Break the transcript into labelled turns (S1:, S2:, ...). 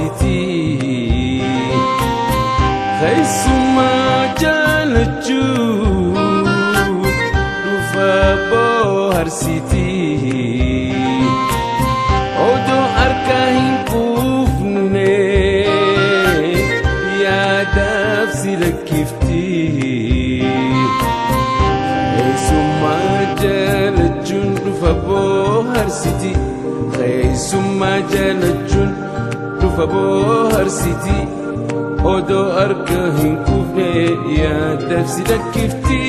S1: boharsiti. Keessumaa jaalachuun dhufa boharsiti. Odoo harka hin quufne yaadaaf si lakkifti. Keessumaa jaalachuun dhufa boharsiti. Keessumaa jaalachuun dhufa boharsiti. Odoo harka hin quufne yaadaaf si lakkifti.